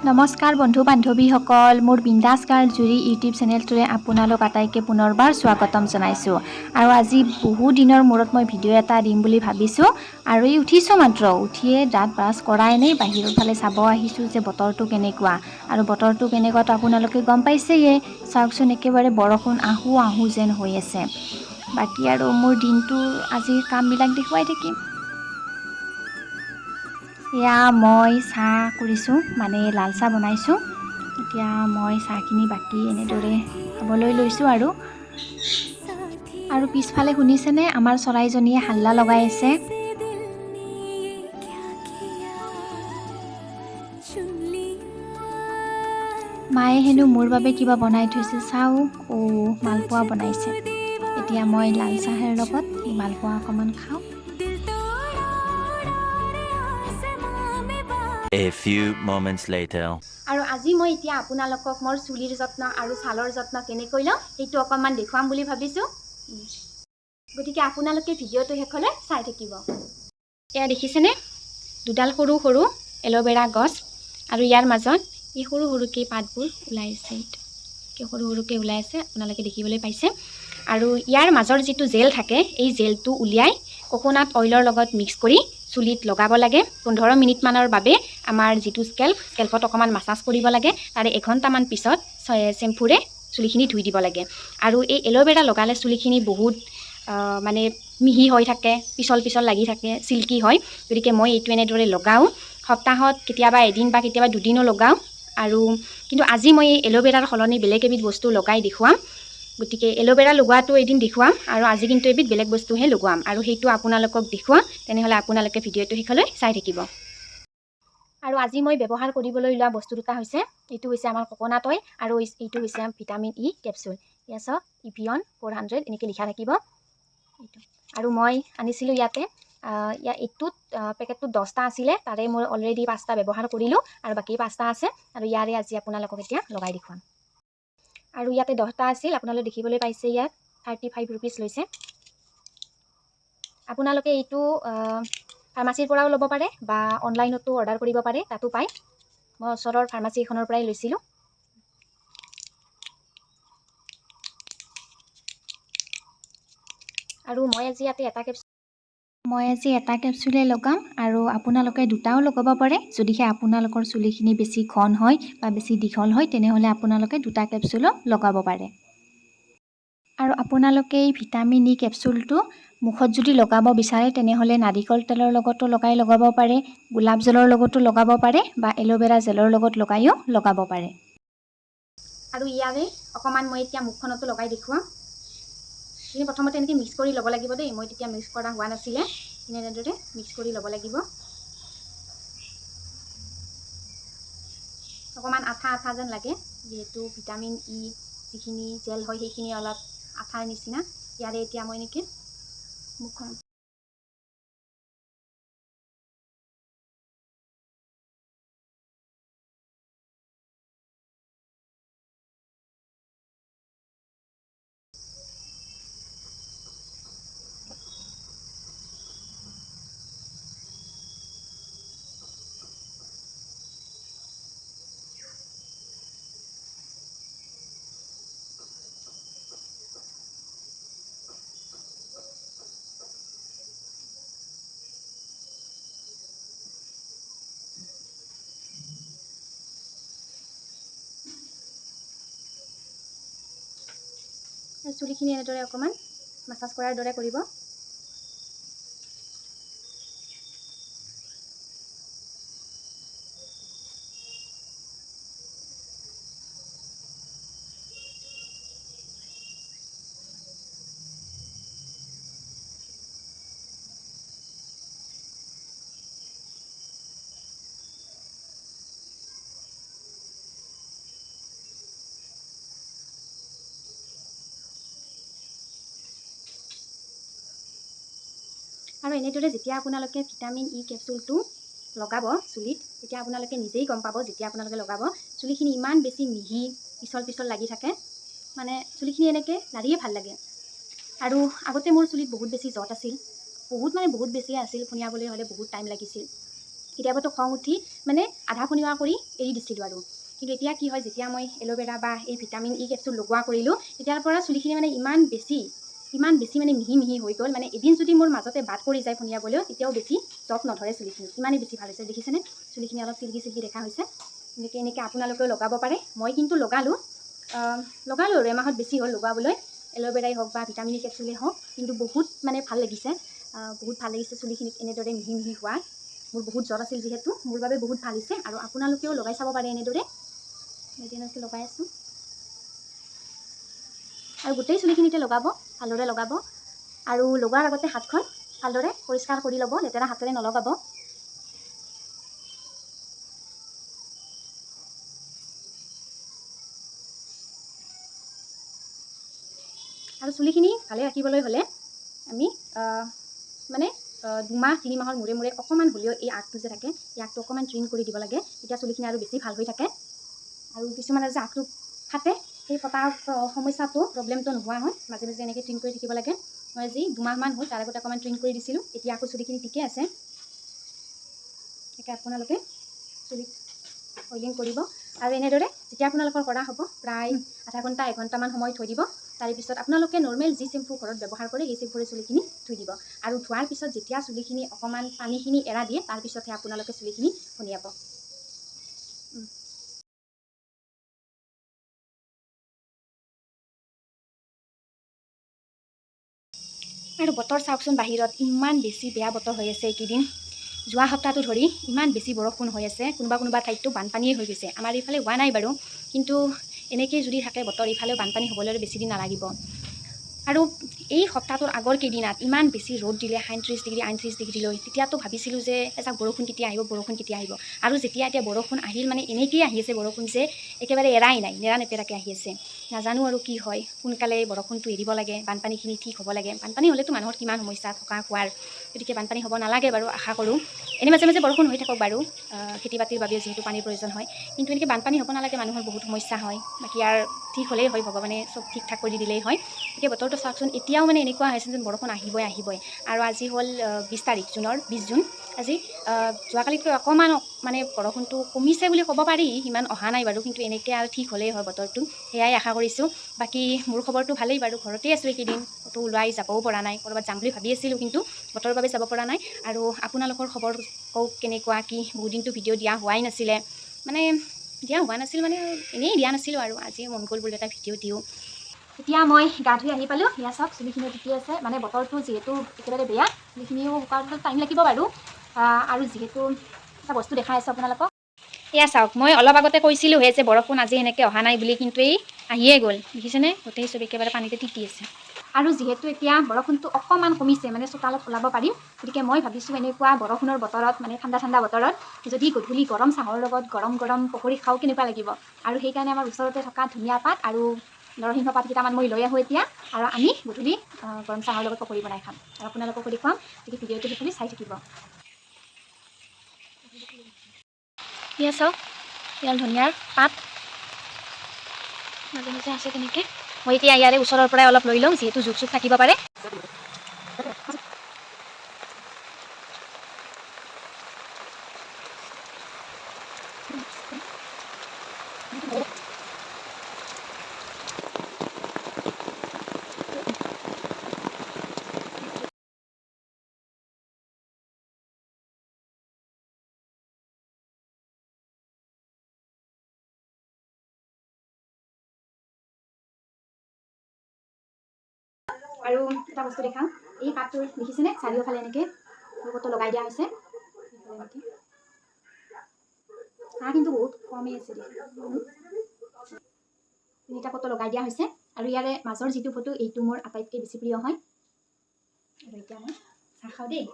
নমস্কাৰ বন্ধু বান্ধৱীসকল, মোৰ বিন্দাছ গাৰ্ল জুৰি ইউটিউব চেনেলটোৰে আপোনালোক আটাইকে পুনৰবাৰ স্বাগতম জনাইছোঁ। আৰু আজি বহু দিনৰ মূৰত মই ভিডিঅ' এটা দিম বুলি ভাবিছোঁ। আৰু এই উঠিছোঁ মাত্ৰ, উঠিয়ে দাঁত ব্ৰাছ কৰাই নাই, বাহিৰৰ ফালে চাব আহিছোঁ যে বতৰটো কেনেকুৱা। আৰু বতৰটো কেনেকুৱাটো আপোনালোকে গম পাইছেয়ে। চাওকচোন, একেবাৰে বৰষুণ আহোঁ আহোঁ যেন হৈ আছে। বাকী আৰু মোৰ দিনটোৰ আজিৰ কামবিলাক দেখুৱাই থাকিম। এয়া মই চাহ কৰিছোঁ, মানে লাল চাহ বনাইছোঁ। এতিয়া মই চাহখিনি বাকী এনেদৰে খাবলৈ লৈছোঁ। আৰু আৰু পিছফালে শুনিছেনে, আমাৰ চৰাইজনীয়ে হাল্লা লগাই আছে। दिल ने ये क्या किया, चुन लिया। মায়ে হেনো মোৰ বাবে কিবা বনাই থৈছে। চাওঁ, অ', মালপোৱা বনাইছে। এতিয়া মই লাল চাহৰ লগত এই মালপোৱা অকণমান খাওঁ। दिल तोड़ा रे आसमां में। A few moments later. আৰু আজি মই এতিয়া আপোনালোকক মোৰ চুলিৰ যত্ন আৰু ছালৰ যত্ন কেনেকৈ লওঁ, সেইটো অকণমান দেখুৱাম বুলি ভাবিছোঁ। গতিকে আপোনালোকে ভিডিঅ'টো শেষলৈ চাই থাকিব। এয়া দেখিছেনে, দুডাল সৰু সৰু এল'ভেৰা গছ আৰু ইয়াৰ মাজত এই সৰু সৰুকৈ পাতবোৰ ওলাই আছে। এইটো সৰু সৰুকৈ ওলাই আছে, আপোনালোকে দেখিবলৈ পাইছে। আৰু ইয়াৰ মাজৰ যিটো জেল থাকে, এই জেলটো উলিয়াই কক'নাট অইলৰ লগত মিক্স কৰি চুলিত লগাব লাগে 15 মিনিটমানৰ বাবে। আমাৰ যিটো স্কেল্পত অকণমান মাছাজ কৰিব লাগে। তাৰে এঘণ্টামান পিছত চেম্পুৰে চুলিখিনি ধুই দিব লাগে। আৰু এই এল'ভেৰা লগালে চুলিখিনি বহুত মানে মিহি হৈ থাকে, পিছল পিছল লাগি থাকে, চিল্কি হয়। গতিকে মই এইটো এনেদৰে লগাওঁ। সপ্তাহত কেতিয়াবা এদিন বা কেতিয়াবা দুদিনো লগাওঁ। আৰু কিন্তু আজি মই এই এল'ভেৰাৰ সলনি বেলেগ এবিধ বস্তু লগাই দেখুৱাম। গতিকে এল'ভেৰা লগোৱাটো এদিন দেখুৱাম আৰু আজি কিন্তু এবিধ বেলেগ বস্তুহে লগোৱাম আৰু সেইটো আপোনালোকক দেখুৱাম। তেনেহ'লে আপোনালোকে ভিডিঅ'টো শেষলৈ চাই থাকিব। আৰু আজি মই ব্যৱহাৰ কৰিবলৈ লোৱা বস্তু দুটা হৈছে, এইটো হৈছে আমাৰ কক'নাট অইল আৰু এইটো হৈছে ভিটামিন ই কেপচুল। ইয়াত চাওক, ইভিয়ন 400 এনেকৈ লিখা থাকিব এইটো। আৰু মই আনিছিলোঁ ইয়াতে ইয়াৰ এইটোত পেকেটটোত 10টা আছিলে। তাৰে মই অলৰেডি পাঁচটা ব্যৱহাৰ কৰিলোঁ আৰু বাকী পাঁচটা আছে। আৰু ইয়াৰে আজি আপোনালোকক এতিয়া লগাই দেখুৱাম। আৰু ইয়াতে 10টা আছিল, আপোনালোকে দেখিবলৈ পাইছে। ইয়াত 35 ৰুপিজ লৈছে। আপোনালোকে এইটো ফাৰ্মাচীৰ পৰাও ল'ব পাৰে বা অনলাইনতো অৰ্ডাৰ কৰিব পাৰে, তাতো পায়। মই ওচৰৰ ফাৰ্মাচী এখনৰ পৰাই লৈছিলোঁ। আৰু মই আজি এটা কেপচুলে লগাম আৰু আপোনালোকে দুটাও লগাব পাৰে। যদিহে আপোনালোকৰ চুলিখিনি বেছি ঘন হয় বা বেছি দীঘল হয়, তেনেহ'লে আপোনালোকে দুটা কেপচুলো লগাব পাৰে। আৰু আপোনালোকে এই ভিটামিন ই কেপচুলটো মুখত যদি লগাব বিচাৰে, তেনেহ'লে নাৰিকল তেলৰ লগতো লগাই লগাব পাৰে, গোলাপ জলৰ লগতো লগাব পাৰে বা এল'ভেৰা জেলৰ লগত লগাইও লগাব পাৰে। আৰু ইয়াৰে অকণমান মই এতিয়া মুখখনতো লগাই দেখুৱাম। এইখিনি প্ৰথমতে এনেকৈ মিক্স কৰি ল'ব লাগিব দেই। মই তেতিয়া মিক্স কৰা হোৱা নাছিলে। এনেদৰে মিক্স কৰি ল'ব লাগিব। অকণমান আঠা আঠা যেন লাগে, যিহেতু ভিটামিন ই যিখিনি জেল হয়, সেইখিনি অলপ আঠাৰ নিচিনা। ইয়াৰে এতিয়া মই এনেকৈ মুখখন চুলিখিনি এনেদৰে অকণমান মাছাজ কৰাৰ দৰে কৰিব। আৰু এনেদৰে যেতিয়া আপোনালোকে ভিটামিন ই কেপচুলটো লগাব চুলিত, তেতিয়া আপোনালোকে নিজেই গম পাব। যেতিয়া আপোনালোকে লগাব, চুলিখিনি ইমান বেছি মিহি, পিছল পিছল লাগি থাকে, মানে চুলিখিনি এনেকৈ লাৰিয়ে ভাল লাগে। আৰু আগতে মোৰ চুলিত বহুত বেছি জট আছিল, বহুত মানে বহুত বেছিয়ে আছিল। ফণিয়াবলৈ হ'লে বহুত টাইম লাগিছিল। কেতিয়াবাতো খং উঠি মানে আধা ফণিওৱা কৰি এৰি দিছিলোঁ আৰু। কিন্তু এতিয়া কি হয়, যেতিয়া মই এল'ভেৰা বা এই ভিটামিন ই কেপচুল লগোৱা কৰিলোঁ, তেতিয়াৰ পৰা চুলিখিনি মানে ইমান বেছি ইমান বেছি মানে মিহি মিহি হৈ গ'ল। মানে এদিন যদি মোৰ মাজতে বাদ পৰি যায় ফণিয়াবলৈও, তেতিয়াও বেছি জঁট নধৰে চুলিখিনি, ইমানেই বেছি ভাল হৈছে। দেখিছেনে, চুলিখিনি অলপ চিল্কি চিল্কি দেখা হৈছে। এনেকৈ এনেকৈ আপোনালোকেও লগাব পাৰে। মই কিন্তু লগালোঁ, লগালোঁ আৰু এমাহত বেছি হ'ল লগাবলৈ, এল'ভেৰাই হওক বা ভিটামিন ই কেপচুলেই হওক, কিন্তু বহুত মানে ভাল লাগিছে, বহুত ভাল লাগিছে চুলিখিনিত এনেদৰে মিহি মিহি হোৱা। মোৰ বহুত জ্বৰ আছিল যিহেতু, মোৰ বাবে বহুত ভাল হৈছে। আৰু আপোনালোকেও লগাই চাব পাৰে এনেদৰে। মই তেনেকৈ লগাই আছোঁ আৰু গোটেই চুলিখিনিতে লগাব, ভালদৰে লগাব। আৰু লগোৱাৰ আগতে হাতখন ভালদৰে পৰিষ্কাৰ কৰি ল'ব, লেতেৰা হাতেৰে নলগাব। আৰু চুলিখিনি ভালে ৰাখিবলৈ হ'লে আমি মানে 2 মাহ 3 মাহৰ মূৰে মূৰে অকণমান হ'লেও এই আগটো যে থাকে, এই আগটো অকণমান ট্ৰিম কৰি দিব লাগে, তেতিয়া চুলিখিনি আৰু বেছি ভাল হৈ থাকে। আৰু কিছুমানৰ যে আগটো ফাটে, সেই ফটা সমস্যাটো, প্ৰব্লেমটো নোহোৱা হয়। মাজে মাজে এনেকৈ ট্ৰিম কৰি থাকিব লাগে। মই আজি 2 মাহমান হ'ল, তাৰ আগতে অকণমান ট্ৰিম কৰি দিছিলোঁ, এতিয়া আকৌ চুলিখিনি ঠিকে আছে। তাকে আপোনালোকে চুলিত অইলিং কৰিব আৰু এনেদৰে যেতিয়া আপোনালোকৰ কৰা হ'ব, প্ৰায় আধা ঘণ্টা এঘণ্টামান সময় থৈ দিব। তাৰে পিছত আপোনালোকে নৰ্মেল যি চেম্পু ঘৰত ব্যৱহাৰ কৰে, সেই চেম্পুৰে চুলিখিনি ধুই দিব। আৰু ধোৱাৰ পিছত যেতিয়া চুলিখিনি অকণমান পানীখিনি এৰা দিয়ে, তাৰপিছতহে আপোনালোকে চুলিখিনি ফণিয়াব। আৰু বতৰ চাওকচোন, বাহিৰত ইমান বেছি বেয়া বতৰ হৈ আছে এইকেইদিন। যোৱা সপ্তাহটো ধৰি ইমান বেছি বৰষুণ হৈ আছে, কোনোবা কোনোবা ঠাইততো বানপানীয়ে হৈ গৈছে। আমাৰ এইফালে হোৱা নাই বাৰু, কিন্তু এনেকেই যদি থাকে বতৰ, ইফালেও বানপানী হ'বলৈ আৰু বেছি দিন নালাগিব। আৰু এই সপ্তাহটোৰ আগৰ কেইদিনাত ইমান বেছি ৰ'দ দিলে, 37 ডিগ্ৰী 38 ডিগ্ৰীলৈ, তেতিয়াতো ভাবিছিলোঁ যে এজাক বৰষুণ কেতিয়া আহিব, বৰষুণ কেতিয়া আহিব। আৰু যেতিয়া এতিয়া বৰষুণ আহিল, মানে এনেকেই আহি আছে বৰষুণ যে একেবাৰে এৰাই নাই, নেৰা নেপেৰাকৈ আহি আছে। নাজানো আৰু কি হয়। সোনকালে বৰষুণটো এৰিব লাগে, বানপানীখিনি ঠিক হ'ব লাগে। বানপানী হ'লেতো মানুহৰ কিমান সমস্যা থকা খোৱাৰ, গতিকে বানপানী হ'ব নালাগে বাৰু, আশা কৰোঁ। এনেই মাজে মাজে বৰষুণ হৈ থাকক বাৰু, খেতি বাতিৰ বাবেও যিহেতু পানীৰ প্ৰয়োজন হয়, কিন্তু এনেকৈ বানপানী হ'ব নালাগে, মানুহৰ বহুত সমস্যা হয়। বাকী আৰু ঠিক হ'লেই হয়, ভগৱানে চব ঠিক ঠাক কৰি দিলেই হয়। এতিয়া বতৰটো চাওকচোন, এতিয়াও মানে এনেকুৱা হৈছে যেন বৰষুণ আহিবই আহিবই। আৰু আজি হ'ল 20 তাৰিখ জুনৰ, 20 জুন আজি। যোৱাকালিতকৈ অকণমান মানে বৰষুণটো কমিছে বুলি ক'ব পাৰি, সিমান অহা নাই বাৰু, কিন্তু এনেকৈ আৰু ঠিক হ'লেই হয় বতৰটো, সেয়াই আশা কৰিছোঁ। বাকী মোৰ খবৰটো ভালেই বাৰু, ঘৰতেই আছোঁ এইকেইদিন, ক'তো ওলাই যাবও পৰা নাই। ক'ৰবাত যাম বুলি ভাবি আছিলোঁ, কিন্তু বতৰৰ বাবে যাব পৰা নাই। আৰু আপোনালোকৰ খবৰ কওক, কেনেকুৱা কি? বহুত দিনটো ভিডিঅ' দিয়া হোৱাই নাছিলে, মানে দিয়া হোৱা নাছিল মানে এনেই দিয়া নাছিলোঁ, আৰু আজি মন গ'ল বোলো এটা ভিডিঅ' দিওঁ। এতিয়া মই গা ধুই আহি পালোঁ। এয়া চাওক, চুলিখিনিও তিতি আছে, মানে বতৰটো যিহেতু একেবাৰে বেয়া, চুলিখিনিও শুকাওঁতে টাইম লাগিব বাৰু। আৰু যিহেতু এটা বস্তু দেখাই আছোঁ আপোনালোকক, এয়া চাওক। মই অলপ আগতে কৈছিলোঁহে যে বৰষুণ আজি এনেকৈ অহা নাই বুলি, কিন্তু এই আহিয়ে গ'ল, দেখিছেনে? গোটেই চব একেবাৰে পানীতে তিতি আছে। আৰু যিহেতু এতিয়া বৰষুণটো অকণমান কমিছে, মানে চোতালত ওলাব পাৰিম, গতিকে মই ভাবিছোঁ এনেকুৱা বৰষুণৰ বতৰত, মানে ঠাণ্ডা ঠাণ্ডা বতৰত যদি গধূলি গৰম চাহৰ লগত গৰম গৰম পকৰি খাওঁ, কেনেকুৱা লাগিব? আৰু সেইকাৰণে আমাৰ ওচৰতে থকা ধনিয়া পাত আৰু নৰসিংহ পাত কেইটামান মই লৈ আহোঁ এতিয়া, আৰু আমি গধূলি গৰম চাহৰ লগত পকৰি বনাই খাম আৰু আপোনালোককো দেখুৱাম। গতিকে ভিডিঅ'টো শেষলৈ চাই থাকিব। এয়া চাওক, ইয়াৰ ধনিয়াৰ পাত মাজে মাজে আছে তেনেকৈ। মই এতিয়া ইয়াৰে ওচৰৰ পৰাই অলপ লৈ ল'ম, যিহেতু জোক চোক থাকিব পাৰে। আৰু এটা বস্তু দেখাওঁ, এই পাতটোৰ দেখিছেনে, চাৰিওফালে এনেকৈ ফটো লগাই দিয়া হৈছে এইফালে এনেকৈ। হাঁহ কিন্তু বহুত কমেই আছে দেই। তিনিটা ফটো লগাই দিয়া হৈছে আৰু ইয়াৰে মাজৰ যিটো ফটো, এইটো মোৰ আটাইতকৈ বেছি প্ৰিয় হয়। আৰু এতিয়া মই চাহ খাওঁ দেই।